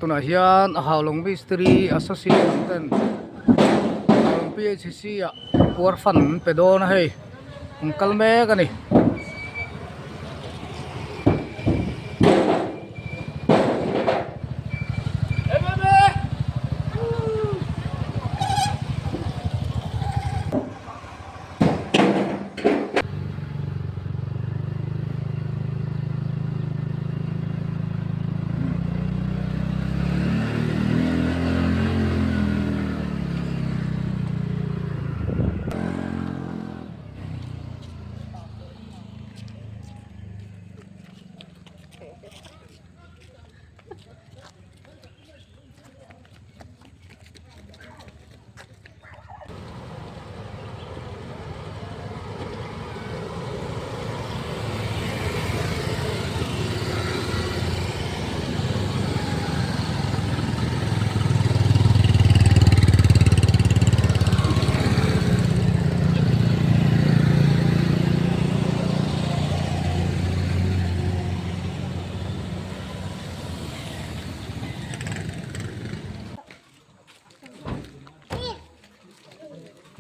Tunah hian Haulawng Mistiri Association ten Haulawng PHC ah puar fund an pe dawn a hei an kal mek a ni.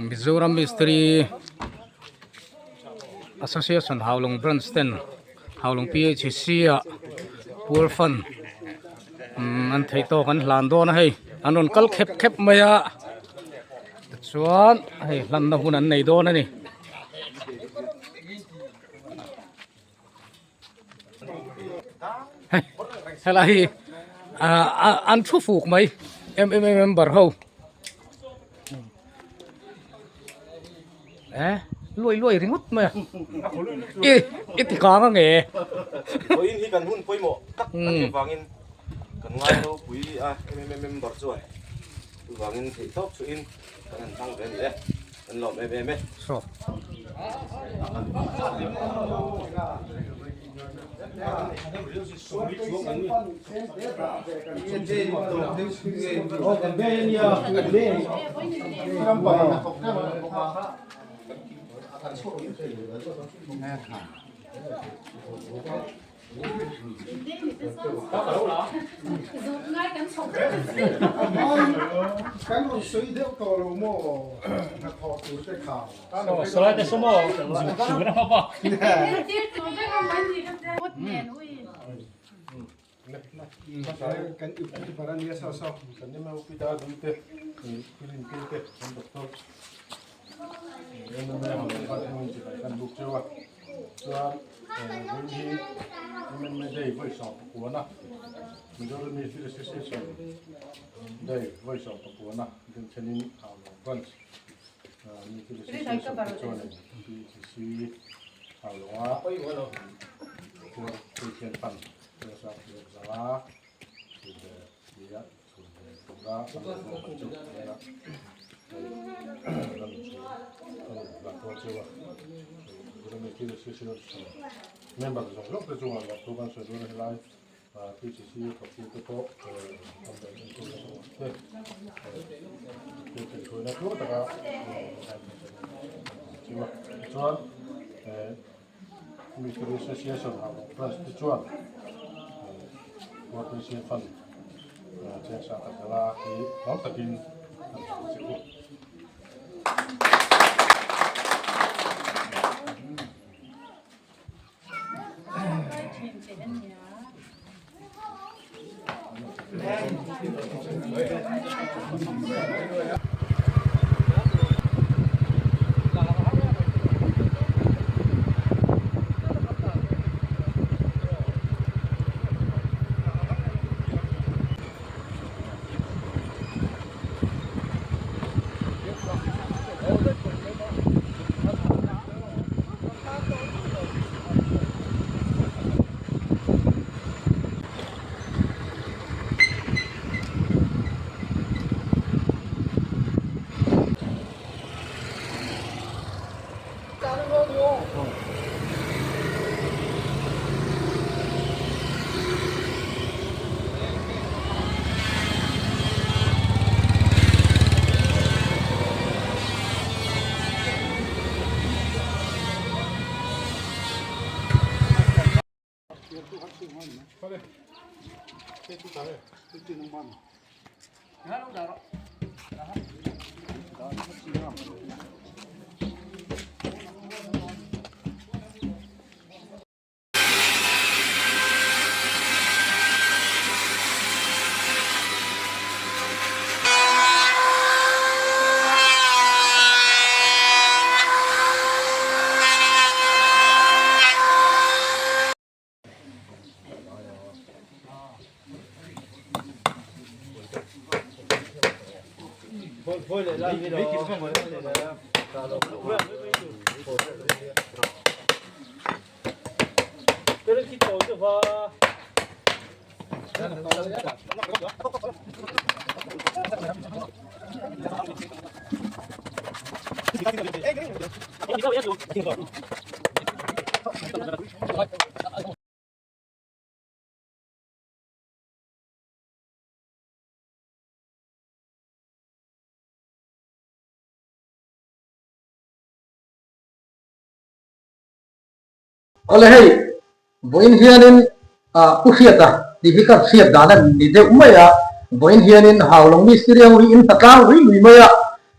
Mizoram Mistiri Association Haulawng Branch ten Haulawng PHC ah Poor Fund an theih tawk an hlan dawn a hei an rawn kal khep khep mai a tichuan hei hlanna hun an nei dawn a ni. Helai hi an thu fuk mai mma member ho e luai luai ringawt mai a i i ti kang ange Vawiin hi kan hun pawimawh tak a nih avangin kan ngai ropui a mma member chuan chuvangin theihtawp chuhin kan han hmang ve a ni e. Kan lawm em em e. Saw. Chuan vawiin hi MMA Day vawi 19 Mizoram Mistiri Association Day vawi 19 den thenin Haulawng Branch Mistiri Association te chuan PHC Haulawnga Puar Christian Fund nasa zanga chhun leh nia chhun leh tura an lo ruahman chu nia ram chu an hlan dawn cheu a Mizoram Mistiri Association member zawng zawng te chungah lawmthu kan sawi dawn a helai PCC thawktu te pawh kan rawn enkawl na kawngah te thil kaihhruaina tluang taka cheu a tichuan Mistiri Association ah lawng branch te chuan Corporation Fund cheng sang khat zanga hi hlauh takin an hmu che u. Awle hei, vawiin hianin Pu Hriata tih hi ka hriat dan a ni deuh mai a, vawiin hianin Haulawng Mistiri ho hi in hna tlang lui lui mai a,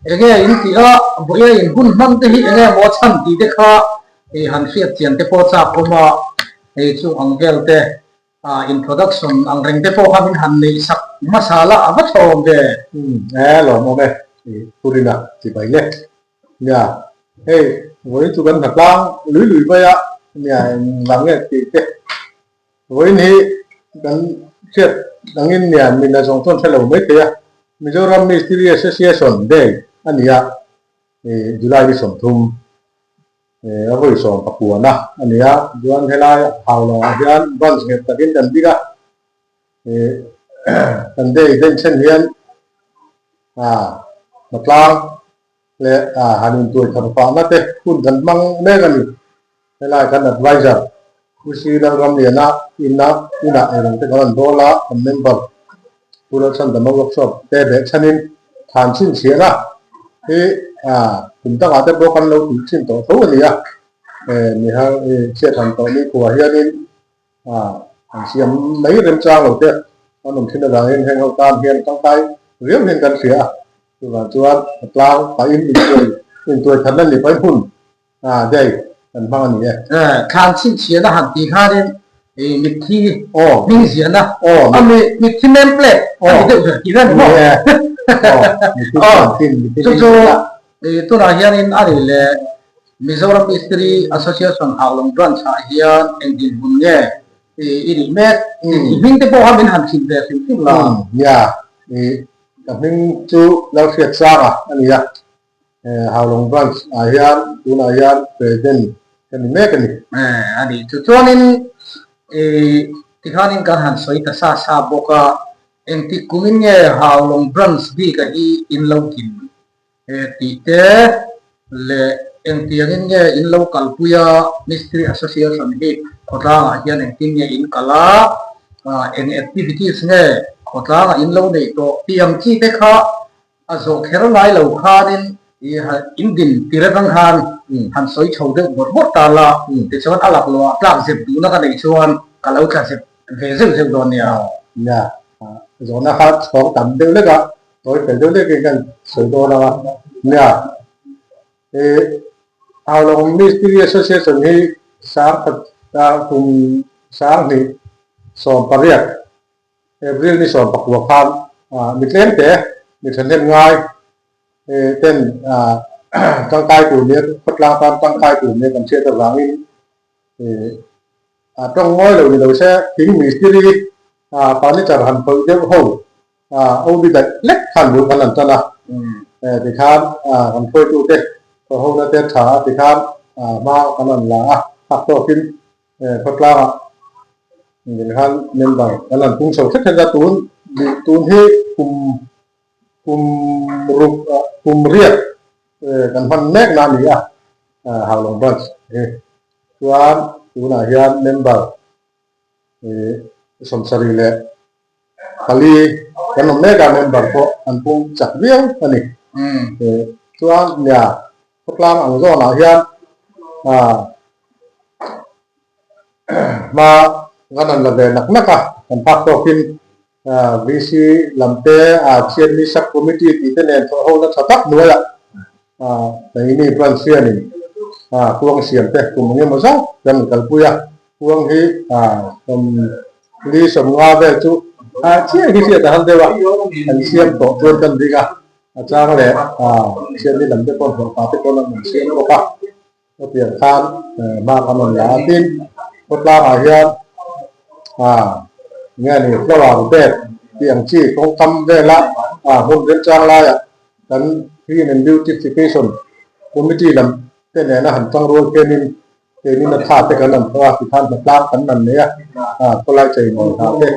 enge in tih a, vawiin a in hun hman te hi enge maw chhan tih te kha han hriat chian te pawh chak awm a, hei chu ang vel te Introduction ang reng te pawh kha min han neih sak hmasa la a va thlawm ve. Umm e lawmawm e i Purina ti mai le. Nia hei vawiin chu kan hnatlang lui lui mai a nia eng vang nge tih te vawiin hi kan hriat angin nia min a zawng chuan hre lo mai thei a Mizoram Mistiri Association Day a ni a i July ni 30. A vawi 19 a a ni a, chuan helai hau lo ah hian branch nghet takin kan bik a, kan day den then hian hnatlang leh han intuai thar fahna te hun kan hmang mek a ni. Helai kan advisor Pu Sri Lalramliana ina inah eirawng te kan rawn dawl a, kan member Pu Lalchhandama workshop te beh chhanin than chhinchhiahna hi kum dangah te pawh kan lo tih thin tawh tho a ni a, mi har chhiat han tawh ni khuah hianin an siam mai remchang lo te an awm thin avangin heng ho tan hian tangkai riau hian kan hria a, chuvang chuan a tlang pahin intuai intuai thatna ni pahin hun A, day kan hmang a ni e. Thlan chhinchhiahna han tih khanin mitthi hming ziahna a mi mitthi name plate a ni deuh ber tih reng maw? Chu chu tunah hianin a ri leh Mizoram Mistiri Association Haulawng Branch ah hian eng dinhmun nge i nih mek? I hming te pawh kha min han chhim ve hrim hrim la. Nia, ka hming chu Lalhriatsanga a ni a. Haulawng Branch ah hian tunah hian President ka ni mek a ni. A ni. Chu chuanin tikhanin kan han sawi ta sa sa bawk a, engtik kumin nge Haulawng Branch bika hi in lo din tih te leh engtiangin nge in lo kalpui a, Mistiri Association hi khawtlangah hian engtin nge in kal a, eng activities nge khawtlangah in lo neih tawh tih ang chi te kha A zawh kher ngai lo khanin in din tir atang khan han sawi chho deuh bawrh bawrh ta la, tichuan a laklawh ah tlak zep duhna ka neih chuan ka lo tla zep ve zeuh zeuh dawn nia. Nia, zawhna kha chhawng tam deuh lek a, tawi fel deuh lekin kan sawi dawn ang a. Nia, Haulawng Mistiri Association hi sangkhat kum 2018 April ni 19 khan mi tlem te, mi thahnem ngai ten tangkai tur nia khawtlang tan tangkai tur nia kan hriat avangin a tawng ngawi lo ni lo se thing mistiri furniture han khawih deuh ho OB daih lek khan bul kan han tan a, tikhan kan hruaitute thawhhona te tha a tikhan hma kan han la a, phak tawkin Khawtlangah min khan member kan han pung chho hret hret a, tun tun hi kum kum ruk kum riat kan hman mek na a ni a, Haulawng branch hi chuan tunah hian member 74 kan awm mek a, member pawh an pung chak viau a ni. Chuan nia khawtlang ang zawnah hian Hma kan han la ve nak nak a, kan phak tawkin VC lam te Thianmi Sub Committee tih te nen thawh hona tha tak hnuaiah Naini Branch hianin kuang siam te kum engemaw zat kan kalpui a, kuang hi 40 vel chu chiah hi hriat a har deuh a, an siam tawh chuan kan ring a, a chang leh Thianmi lam te pawh hlawhfa te pawh an rawn siam bawk a. Hetiang khan hma kan rawn la a, tin khawtlangah hian nge ni flower bed tih ang chi kawngkam vela hmun remchang laiah kan Green and Beautification Committee lam te nena han tangrual khianin keinin a tha te kan rawn thawk a, tikhan hnatlang kan rawn nei a, khawlai chei mawi hna te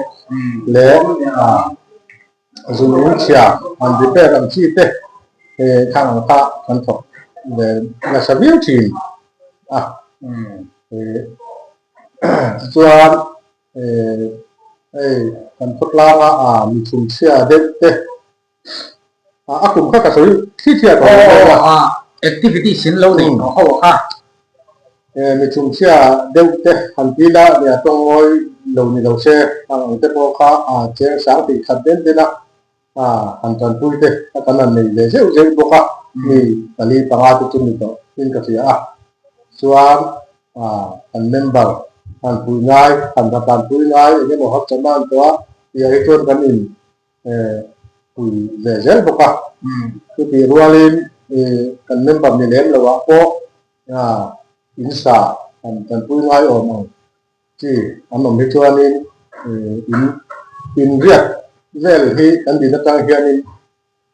leh Zun in chhia an repair ang chi te khang ang kha kan thawk ve nasa viau thin a. Tichuan hei kan khawtlanga mi chhum chhia deuh te a kum kha ka sawi thli thliah tawh lo vel a. Activities in lo nei tawh ho kha. Mi chhumchhia deuh te han ti la nia tawng ngawi lo ni lo se ang ang te pawh kha a cheng sang tih khat den den a, han tanpui te a kan han nei ve zeuh zeuh bawk a, mi pali panga te chu ni tawh in ka hria a, chuan an member han pui ngai han hnatanpui ngai eng emaw hapchawhna an tawh a tih ah hi chuan kan in pui ve zel bawk a, chutih rualin kan member ni lem lo ah pawh in sa han tanpui ngai awm ang chi an awm hi chuanin in in riat vel hi kan din atang hianin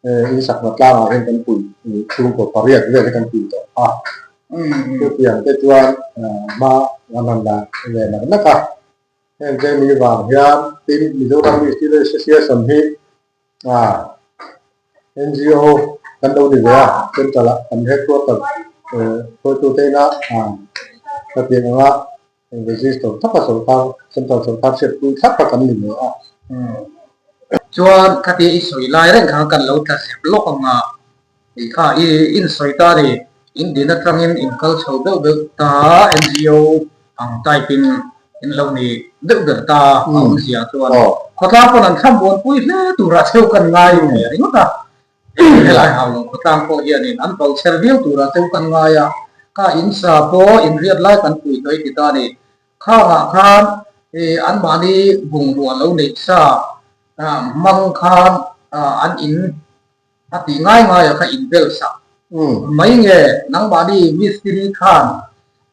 in sakna tlangah hian kan pui chhungkaw pariat vel hi kan pui tawh a, chutiang te chuan hma an han la ve nak nak a. Heng Jamie vang hian tin Mizoram Mistiri Association hi NGO kan lo ni ve a, Central ah kan headquarter hruaitute ina ka pian anga register thlap a sawrkar Central sawrkar hriatpui thlap kha kan ni ve a. Chuan khatia i sawi lai reng khan kan lo tla zep lawk ang a, tih kha i insawi ta a ni. In din atangin in kal chho deuh deuh ta NGO ang type in in lo ni deuh ber ta a awmzia chuan khawtlang pawn an thlam buanpui hle turah cheu kan ngai ve ringawt a. Helai hau lo khawtlang pawh hianin an bo chher viau turah cheu kan ngai a, ka in sa pawh inriat lai kan pui tawh i ti ta a ni. Khangah khan anmahni bungrua lo neih sa hmang khan an in A tih ngai ngai a kha in bel sak mai nge nangmahni mistiri khan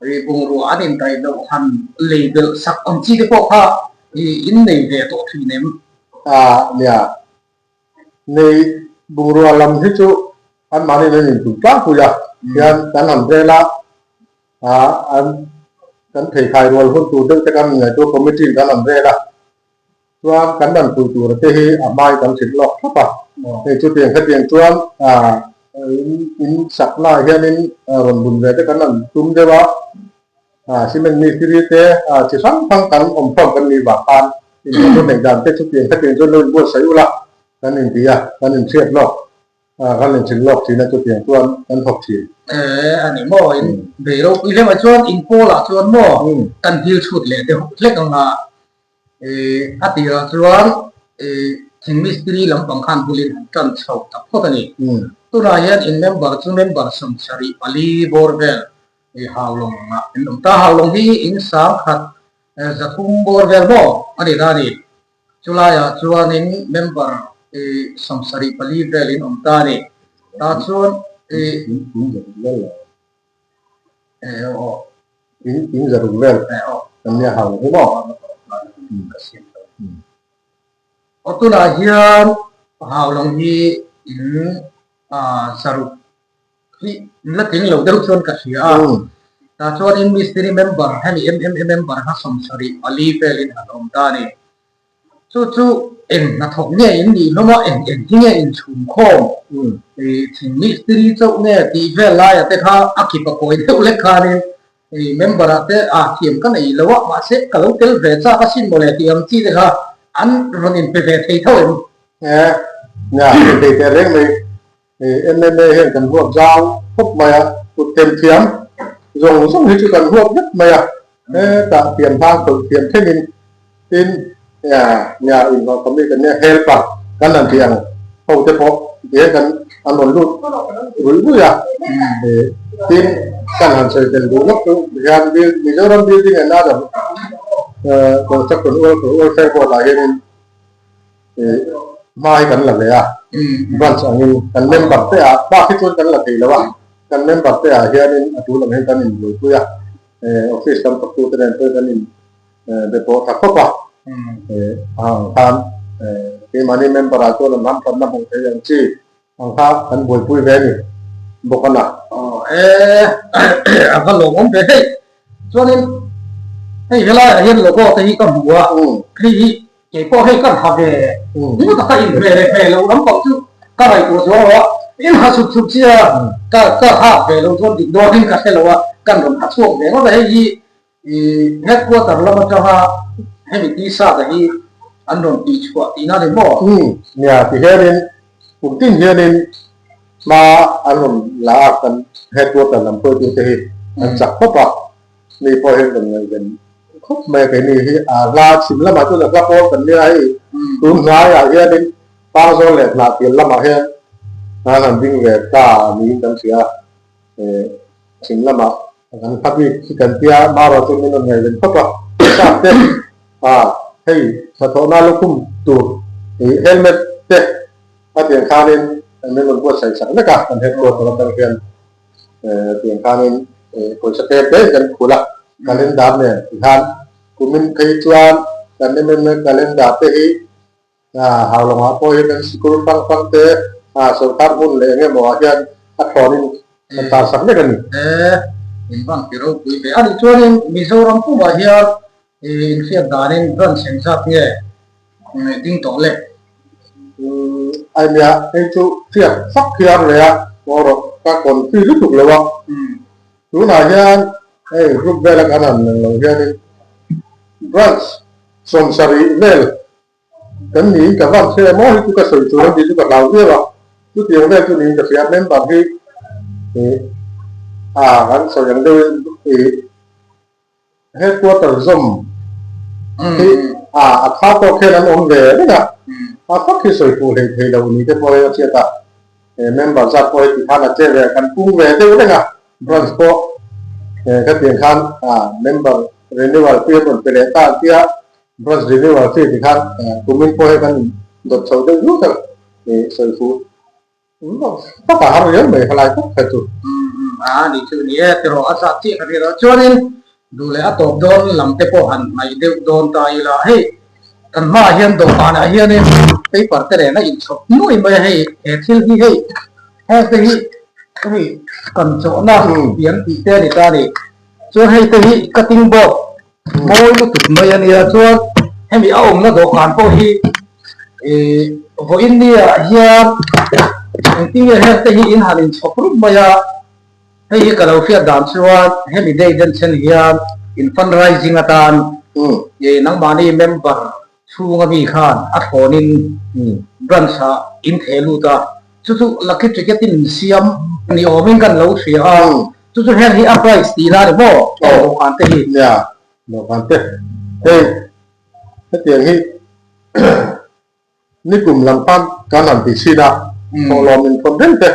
ri bungrua an indaih loh han lei belh sak ang chi te pawh kha i in nei ve tawh thin em? A nia, nei bungrua lam hi chu anmahni in an intum tlangpui a, hian kan han vel a, an kan pheikhai rual hun tur deuh te kan ngaihtuah committee in kan han vel a. Chuan kan rawn pui tur te hi a hmai kan hrilh lawk thlap a, hei chutiang hetiang chuan in saknaah hianin rawn bun ve te kan rawn tum deuh a, cement mistiri te chi hrang hrang kan awm khawm kan nih vang khan inhmuh neih dan te chutiang hetiang chuan lo inbuatsaih ula kan inti a, kan inhriat lawk. Kan inchhil lawk thin a chutiang chuan kan thawk thin. E a ni maw in bei ropui hle mai chuan in pawlah chuan maw kan dil chhut leh deuh hlek ang a e a tirah chuan e thing mistiri lampang khan bulin han tan chho tak phawt a ni. Tunah hian in member chu member 74 bawr vel e Haulawng ah in awm ta. Haulawng hi in 1000 300 bawr vel maw a ni ta a ni. Chulaiah chuanin member i 74 velin awm ta a ni. Tah chuan i. In zaruk vel lo. E aw. In in zaruk vel. E aw. Kan nia hau lo hi maw? Ka siam lo. Aw tunah hian hau lang hi in zaruk hi in la tling lo deuh chuan ka hria a. Tah chuanin mistiri member hemi MMA member kha 74 velin an awm ta a ni. Chu chu eng hnathawk nge in nih hlawm a, eng eng hi nge in chhum khawm thing mistiri chauh nge tih vel laia te kha a kip a kawi deuh lek khanin member ah te ah thiam ka nei lo a, mahse ka lo tel ve chak asin mawle tih ang chi te kha an rawn in pe ve thei tho em? E, nia, pe thei teh reng mai. MMA hian kan huap zau khawp mai a, kut them thiam zawng zawng hi chu kan huap vek mai a, hetah thiam hlang khawih thiam thlengin tin Nia inhlawh kawmi kan nia helper kan han tih ang ho te pawh ti hian kan an rawn lut ruih ruih a. Tin, kan han sawi tel duh lawk chu hian Mizoram Building and Other Construction Welfare Board ah hianin hma hi kan la ve a, branch angin kan member te ah bak hi chuan kan la thei lo a, kan member te ah hianin a tul ang hian kan inbuaipui a, office lam thawktu te nen pawhin kan in be pawh tha khawp a, a ang khan keimahni member ah chuan an hamthatna hmuh theih ang chi ang kha kan buaipui ve a ni bawk a na. Aw e a va lawmawm ve hei chuanin hei helaiah hian logo te hi ka hmu a hei hi Kei pawh hei kan ha ve, hmu taka in hmel leh hmel loh lampang chu ka ngaihtuah zual lo a, in ha chhup chhup chi a, ka ka hak ve lo chuan dik dawnin ka hre lo a, kan rawn ha chhuak ve ngawt a, hei hi ih headquarter lam atanga hemi t-shirt a hi an rawn tih chhuah tihna a ni maw? Umm nia ti hianin kum tin hianin hma an rawn la a, kan headquarter lam hruaitute hi an chak khawp a, Mi pawh hian kan ngaihven khawp mai a, keini hi a hla chhim lamah chuan a hla pawl kan nia hei tun hnaiah hianin Pangzawl leh Hnahpial lamah hian an han ding ve ta niin kan hria a, chhim lamah kan hla bik hi kan tia marawh chu min rawn ngaihven khawp a, sap te hei hnathawhna lukhum tur helmet te a tiang khanin min rawn buatsaih sak vek a, kan headquarter atang hian. Tiang khanin pawisa tlem tlem kan khul a, calendar nen tikhan kumin phei chuan kan mma calendar te hi Haulawngah pawh hian kan sikul hrang hrang te sawrkar hmun leh eng emaw ah hian a thlawnin kan tar sak vek a ni. In van ti ropui ve a nih chuanin Mizoram pumah hian inhriat danin branch engzat nge ding tawh le? Ai nia, hei chu hriat fak hian rei a, maw rawh ka confuse lutuk lo a. Tunah hian hei group vela kan han lang lo hianin branch sawmsarih vel kan niin ka van hre maw hi chu ka sawi tur an tih chu ka hlau viau a, chutiang vel chu niin ka hria member hi a kan sawi ang deuhin ih Headquarter zawm hi a a kha tawk hian an awm ve reng a, a fak hi sawi fuh hlei thei lo ni te pawh hi a hriat a, he member zat pawh hi tikhan a che ve kan pung ve deuh reng a, branch pawh he khatiang khan a member renewal fee an rawn pe leh ta an tia, branch renewal fee tikhan kumin pawh hei kan dawt chho deuh zut a sawi fuh. Tak a har riau mai khalai tak kha chu. A ni chu ni e tiraw a zah chiah ka hria lo. Chuanin duh leh a tawp dawn lam te pawh han hnaih deuh dawn ta ila hei kan hmaah hian dawhkanah hianin paper te nen a inchhawp nuai mai a hei he thil hi hei heng te hi hei kan chawhna pian tih te a ni ta a ni. Chuan hei te hi cutting board Mawi lutuk mai a nia chuan hemi a awmna dawhkan pawh hi ih vawiin nia hian engtin nge heng te hi in han inchhawp rup mai a, hei hi ka lo hriat dan chuan hemi day den then hian in fundraising atan ih nangmahni member chhunga mi khan a thlawnin branch ah in theh lut a, chu chu lucky ticket in siam ni awmin kan lo hria a. Chu chu heng hi a price tih la ni maw? Aw dawhkan te hi. Nia, dawhkan te. Hei, hetiang hi nikum lam khan kan han ti chhin a, thawhlawm inthawn reng te,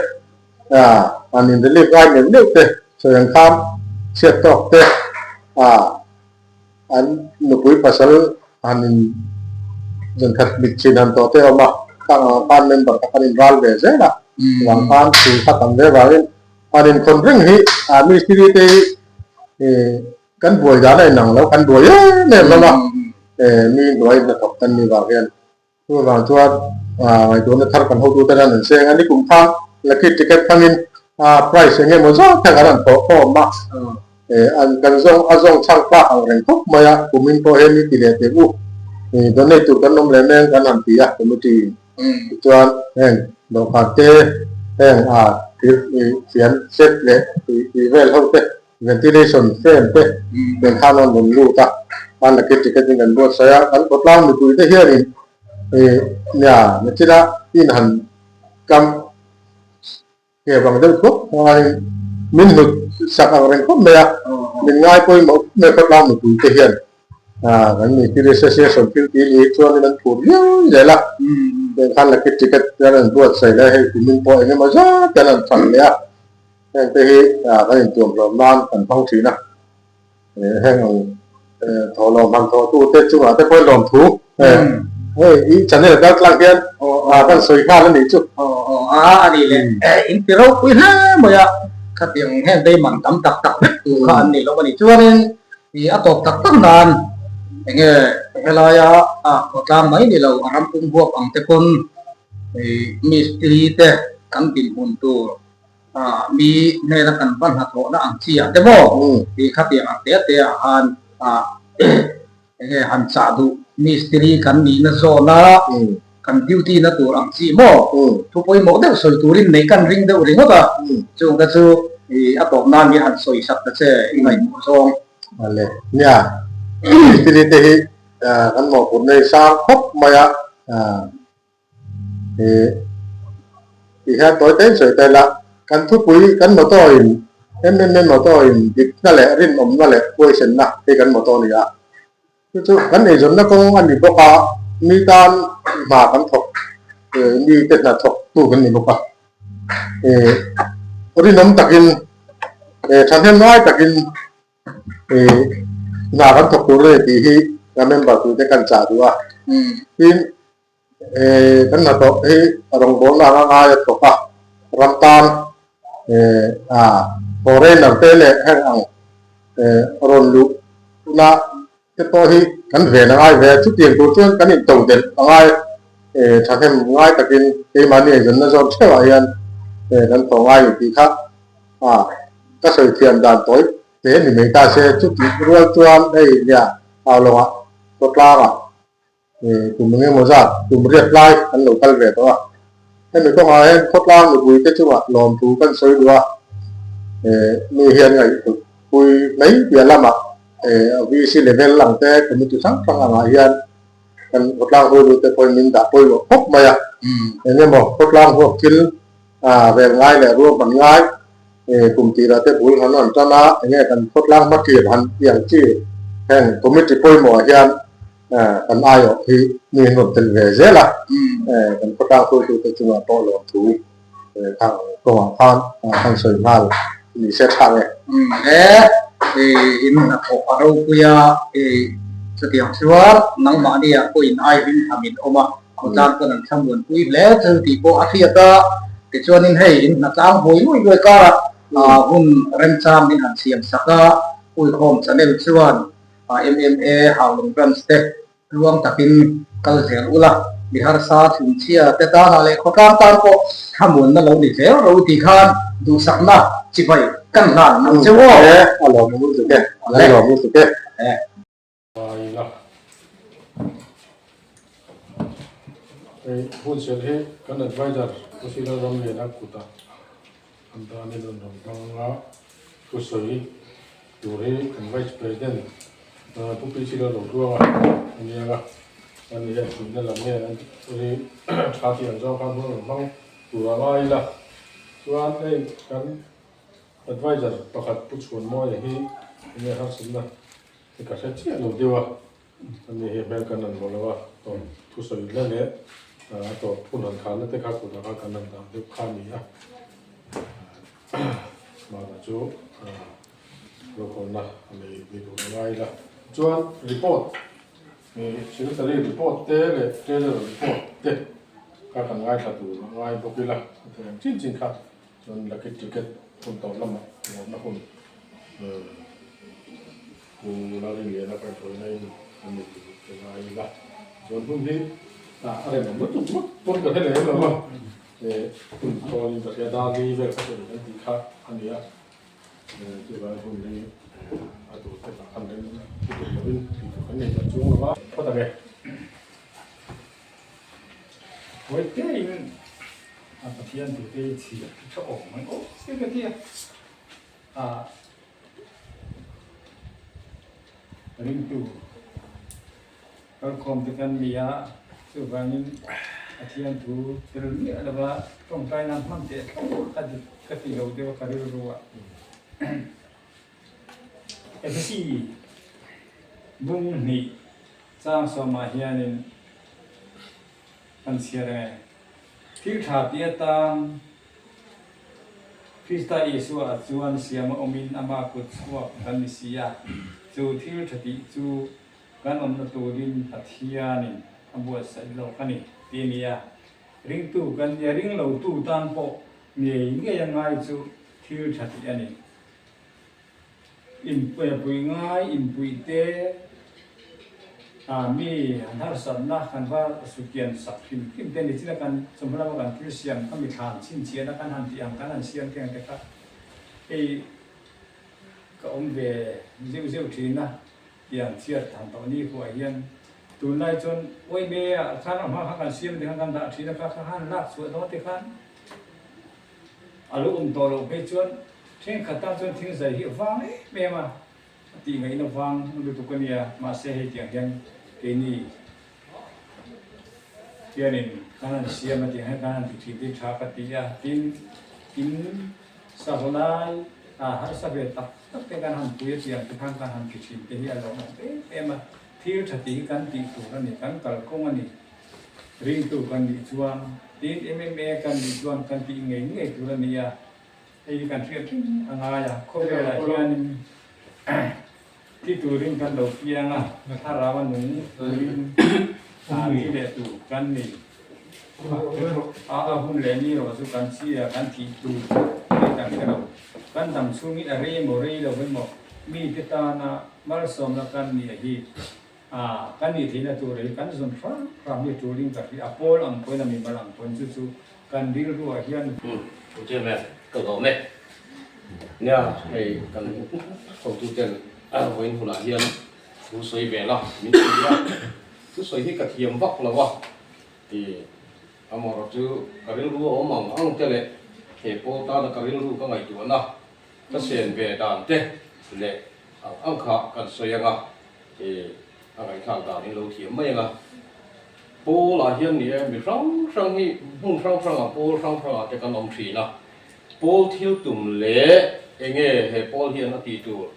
an in relief ngai neuh neuh te, sawi ang khan chhiat tawk te, an nupui pasal han in zankhat mit chin han tawh te a awm a, khang ang khan member kha kan inral ve zel a, chuvang khan thu kha tam ve vangin An inkhawn reng hi a mistiri te hi kan buai dan a inang lo, kan buai em em hlawm a, mi hnuai hnathawk kan nih vang hian chuvang chuan ngaihtuahna thar kan hotu ten an an seng a, nikum khan lucky ticket hmangin prize eng emaw zat kha kan han thawh khawm a, an kan zawng a zawng chhang tlak ang reng khawp mai a, kumin pawh hian i ti leh teh u, donate tur kan awm leh mek kan han ti a committee in. Tichuan heng dawhkan te, heng a thil fian set leh tih vel ho te, ventilation fan te nen khan an rawn lut a, an lucky ticket in kan buatsaih a, kan khawtlang mipui te hianin ih nia nachina in han kam Ke vang deuh khawp hmain min hlut sak ang reng khawp mai a, min ngai pawimawh khawp mai khawtlang mipui te hian. Kan Mistiri Association thil tih ni chuanin an phur viau zel a, heng khan lucky ticket te an rawn buatsaih leh a, hei kumin pawh eng emaw zat te an rawn thlan leh a, heng te hi kan intuam hlawm nan kan hmang thin a, heng ang thawhlawm han thawhtu te chungah te pawhin lawmthu hei i channel kal tlang hian kan sawi nghal a nih chu. A ni le, in ti ropui hle mai a, khatiang heng te hi man tam tak tak vek tur kha an ni lo a ni. Chuanin I a tawp tak tak nan enge helaia a khawtlang mai ni lo a ram pum huap ang te pawn i mistiri te kan dinhmun tur mi hnena kan va hnathawhna ang chi ah te maw i khatiang ang te te ah khan enge han chah duh mistiri kan nihna zawn a kan duty na tur ang chi maw thu pawimawh deuh sawi turin nei kan ring deuh ringawt a, chung te chu i a tawp nan hi han sawi sak ta che i ngaihmawh zawng. Ale, nia, mistiri te hi kan mawhphurhna hi sang khawp mai a, i ti hian tawi te in sawi ta ila, kan thupui kan motto in MMA motto in dikna leh rinawmna leh huaisenna hi kan motto a ni a. Chu chu kan eizawnna kawng a ni bawk a, mi tan hna kan thawk, mi te hna thawk tu kan ni bawk a. Rinawm takin, thahnem ngai takin hna kan thawk tur a ni tih hi kan member tute kan chah duh a. Tin, kan hnathawk hi rawngbawlna anga ngai a thawk a, ram tan foreigner te leh heng ang rawn luh huna te pawh hi kan ven a ngai ve a, chutiang tur chuan kan intodelh a ngai thahnem ngai takin keimahni eizawnna zawn theuhah hian kan thawh ngai ni tih kha ka sawi thiam dan tawi te ni mai ta se, chutih rual chuan hei nia Haulawngah khawtlangah Kum eng emaw zat, kum riat lai an lo kal ve tawh a. Hemi kawngah hian khawtlang mipuite chungah lawmthu kan sawi duh a, mi hian ngaihthutpui mai piah lamah VC level ang te, committee hrang hrang angah hian kan khawtlang hruaitute pawhin min dah pawimawh khawp mai a. Eng emaw khawtlang huap thil rel ngai leh ruahman ngai kum tirah te bul han rawn tan a, enge kan khawtlang hmatir han piang chi heng committee pawimawhah hian kan aiawh hi mi an rawn tel ve zel a, kan khawtlang hruaitute chungah pawh lawmthu khang kawngah khan kan sawi nghal ni se tha nge. He in hnathawh a ropui a, chutiang chuan nangmahniah pawh in ai hlim tham in awm a, khawtlang pawn an thlamuanpui hle chu tih pawh a hriat a, tichuanin hei in hnatlang hawi luai luai karah hun remchang min han siam sak a, Uikhawm channel chuan MMA Haulawng Branch te tluang takin kal zel ula, mi harsa chhungchhia te tanah leh khawtlang tan pawh thlamuanna lo ni zel ro tih khan duhsakna chibai kan hlan ang che aw. A lawm lutuk e, a lawm lutuk e. Hei hunsial hi kan adviser Pu Sila Ramliana kutah an danin an rawn hmang a, thusawi tur hi kan Vice President Pu Pi Sila Rotuanga a ni ang a, ani hian tuina lam nge an hi tha tih ang zawng khan hun rawn hmang tur a ngai ila. Chuan hei kan adviser pakhat Pu Chhuanmawia hi enge harsatna Hi ka hre chiah lo deuh a, ani hi hmel kan han hmu lo a, tawp thusawi la leh a tawp hun han khalna te kha kutah kha kan han dah deuh kha a ni a, mahna chu rokhawlna a nei ni tur a ngai ila. Chuan report, secretary report te leh treasurer report te kha kan ngaithla tur a ngai bawk ila, hetiang chin chin kha chuan lucky ticket hun tawh lamah lawmna hun. Pu Lalrinliana kaihhruaina in a ni tih ka ngai ila. Chuan hun hi a rem ang lutuk ngawt pawn ka hre lem lo a, hun tawnin ka hria Dali vel kha chu kan tih kha a ni a, chuvangin hun hi a tur te kha khan rem lutuk lovin tih tur kan nei tak chuang lo a. Phawt ang e. Hawi tein a Pathian tute hi chhiar tha awm ang aw se ka ti a. A ringtu kalkhawm te kan ni a, chuvangin Pathian thu tel miah lova tawngtai nan hman teh thlauh a dik ka ti lo deuh a ka rilru ah. Efesi. Bung hnih chang sawmah hianin kan chhiar ang e. Thil tha ti atan Krista Isua chuan siama awmin ama kut chhuak kan ni si a, chu thil tha tih chu kan awmna turin Pathianin a buatsaih lawk a ni ti a ni a. Ringtu kan nia ringlotu tan pawh ngei ngei a ngai chu thil tha tih a ni. Inpuiapui ngai inpuih te ah mi han harsatna kan va sukian sak hrim hrim te ni china kan chawhma lama kan thil siam kha mi thlan chhinchhiahna kan han tih ang kan han siam te ang te kha hei ka awm ve zeuh zeuh thin a tiang chhiat han tawh ni huah hian tunlai chuan uaime ah khan a hma kha kan siam te khan kan dah thin a kha kha han lak chhuah dawn te khan A lo awm tawh loh phei chuan thenkhat tan chuan thing zai hi a vang em em a, a tih ngaihna vang lutuk a nia, mahse hei tiang hian keini hianin kan han siam a tiang hian kan han ti thin hi tha ka ti a, tin in sahlai a harsa ve tak tak te kan han pui a tiang te khan kan han ti thin te hi a lo awm em em a, thil tha tih hi kan tih tur a ni, kan kalkawng a ni. Ringtu kan nih chuan, tin MMA kan nih chuan kan tih ngei ngei tur a ni a, hei hi kan hriat reng a ngai a, khawvelah hianin thi turin kan lo piang a, thlarau a nung turin thi leh tur kan ni. A a hun leh ni erawh chu kan chi a, kan thih tur chu hei kan hre lo. Kan dam chhungin a rei emaw rei lo emaw mite tana malsawmna kan nih a hi. A, kan nih theihna tur hi kan zawn hram hram hi turin ka hria, a pawl ang pawhin a mimal ang pawhin chu chu kan rilruah hian. Umm, u Chairman, ka lawm e. Nia, hei kan hotuten vawiin hunah hian thu sawi ve la, min ti a, thu sawi hi ka thiam vak lo a, ti amaherawh chu ka rilru a awm ang ang te leh he pawl tana ka rilru ka ngaihtuahna ka sen ve dan te leh ang ang kha kan sawi ang a. He a ngaihthlak dan in lo thiam mai ang a, Pawl ah hian ni e, mi hrang hrang hi hmun hrang hrang ah pawl hrang hrang ah te kan awm thin a, pawl thil tum leh enge he pawl hian a tih tur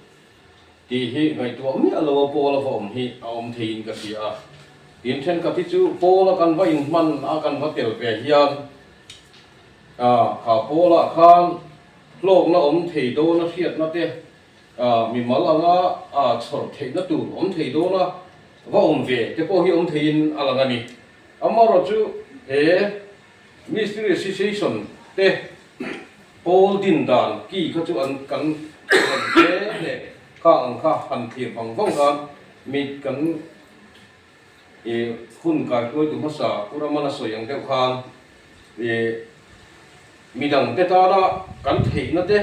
tih hi ngaihtuah miah lo a pawl a va awm hi a awm thei in ka hria a, tin thenkhat hi chu pawl a kan va inhman a kan va tel ve hian ah kha pawl ah khan hlawkna awm thei dawn a hriatna te Mimal anga chhawr theihna tur awm thei dawn a, va awm ve te pawh hi awm theiin a lang a ni. Amaherawhchu he Mystery Association te pawl din dan ki kha chu an kan rawn te leh kha ang kha han thlir vang vang khan mi kan i hun kaihruaitu hmasa Pu Ramana sawi ang deuh khan i midang te tana kan theihna te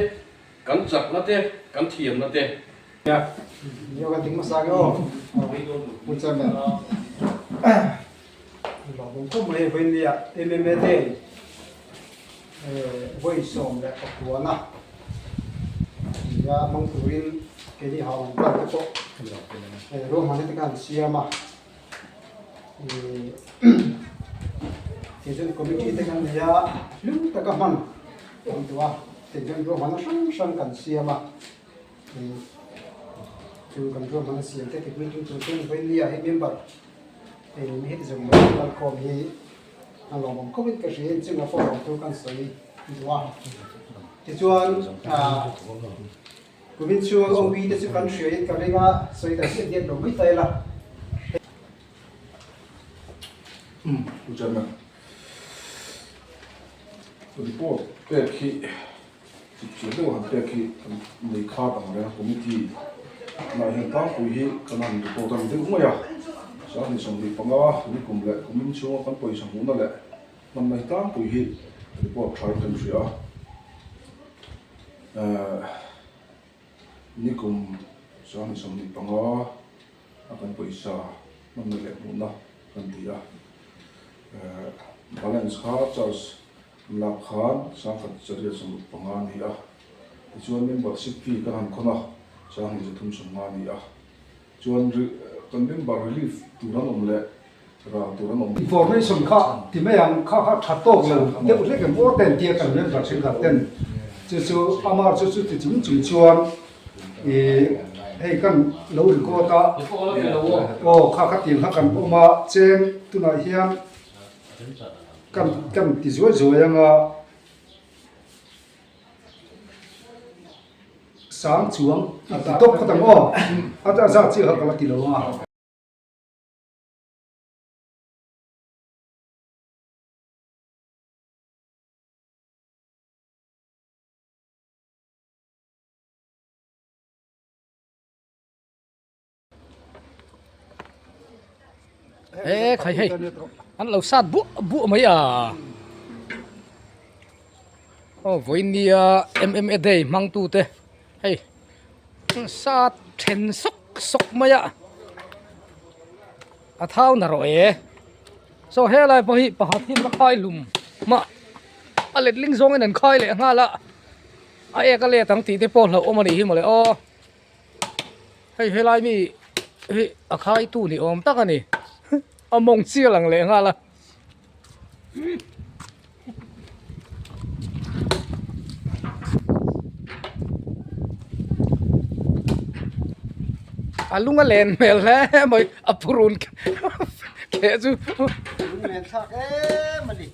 Kan chakna te, kan thiamna te. Nia, kan ting hmasa nge aw. Pu Chairman. Lawm khawp mai vawiin nia MMA Day vawi 19 na nia hmang turin keini hau ang plant te pawh ruahmanna te khan an siam a. Tichuan committee te kan nei a, hlim taka hman kan duh a, tichuan ruahmanna hrang hrang kan siam a, chu kan ruahmanna siam te ti meeting tur chuan vawinia hei member mi heti zawng mai kal khawm hi a lawmawm khawpin ka hria in chungah pawh lawmthu kan sawi duh a, tichuan ah kumin chhung OB te chu kan hria in ka ring a, sawi ta chiah diak lo mai ta ila. Pu Chairman, report pek hi chipchiar deuh han pek hi kan nei khat ang reng a, committee lah hian tlangpui hi kan han report a ni deuh mai a, 25 nikum leh kumin chhunga kan pawisa hmuhna leh hmanna hi tlangpui hi report thain kan hria a, nikum 25. a kan pawisa hmanna leh hmuhna kan ti a, balance kha charge an lak khan 1165 a ni a, tichuan membership fee kan han khawn a, 2350 a ni a, chuan kan member relief tur an awm leh ral tur an awm. Information kha ti mai ang kha kha tha tawk lo deuh hlek em aw ten tia kan member thenkhat ten chu chu amar chu chu ti chung chung chuan ih. Hei kan lo record a, aw kha kha tiang kha kan awm a, cheng tunah hian kan kan ti zuai zuai ang a, sang chuang a ti tawp khat ang aw, a zat chiah kha ka la ti lo ang a. Ê khai hei an lo sat buah buah mai a aw vawinia M_M_A day hmang tu te hei sat then sawk sawk mai a a thau na rawh e saw helai pawh hi pakhat hi an khai hlum mah a letling zawngin an khai leh nghal a. A ek a let ang tih te pawh hlauhawm a nih hi mawle aw hei helai mi hi a khaitu ni awm tak a ni a mawng chial ang leh nghal a. A lung a len hmel hle mai a phurun kheh chu. Lung len thlak em a ni.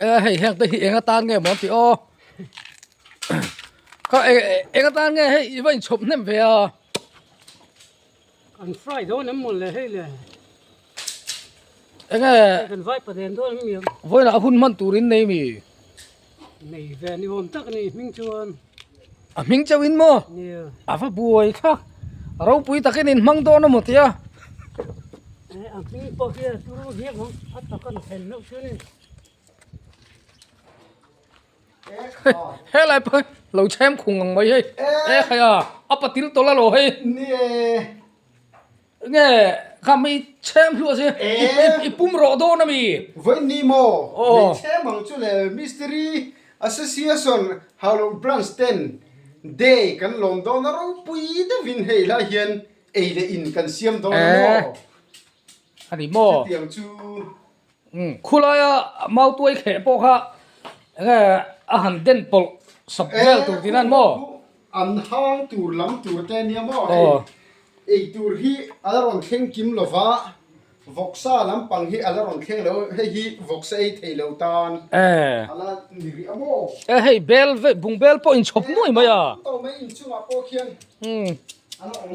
Ê hei heng te hi eng atan nge maw an tih aw kha eng atan nge hei i va inchhawp hnem ve a. Kan fry dawn em maw le hei le. Enge kan vai paden dawn em miang. Vawiinah a hun hman turin nei mi. Nei ve ni awm tak a ni hming chuan. A hming chauh in maw? Nia. A va buai kha. Ropui takin in hmang dawn a maw tia. Eh a hming pawh hi a turu viau ang a tak a thlen meuh chu ni. Helai pawh lo chhem khung ang mai hei. E khai a a patil tawlh a lo hei. Nia. Nge kha mi chhem hluah si i pum rawh dawn a mi? Vawi ni maw? Mi chhem ang chu le Mystery Association Haulawng Branch ten Day kan lawm dawn a ropui deuhin hei lai hian ei leh in kan siam dawn a maw? A ni maw? Chutiang chu. Khulaia mautuai kheh pawh kha enge a han den pawlh sap vel tur tihna an maw? An hang tur lam tur te ania maw hei ei tur hi a la rawn thleng kim lo va, vawksa lampang hi a la rawn thleng lo hei hi vawksa ei thei lo tan a la ni rih a maw? E hei bel ve bung bel pawh inchhawp nuai mai a. Tam tawh mai inchungah pawh khian a la awm.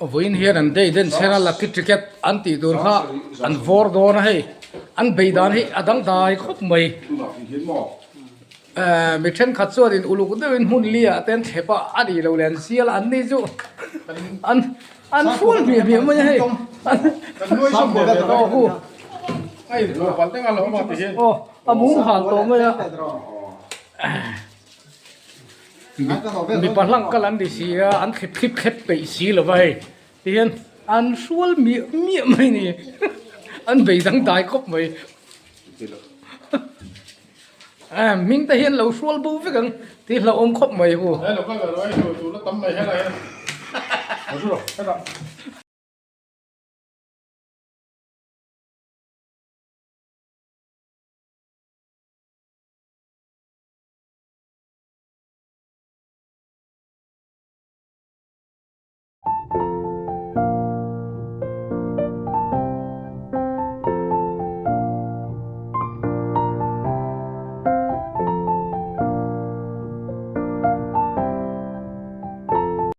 Vawiin hian an day den chhena lucky ticket an tih tur kha an vawr dawn a hei an bei dan hi a dangdai khawp mai eh mi thenkhat chuanin uluk deuhin hmun li ah te an thlep a a nih loh leh an sial a an ni chu an an hrual hmiah hmiah mai a hei aw a mum hal tawh mai a. Mipa hlang kal an ni si a, an thlip thlip thlep peih si lo va hei tihian an hrual miah miah mai a ni an bei dangdai khawp mai hming te hian lo hrual bo vek ang tih hlauhawm khawp mai u.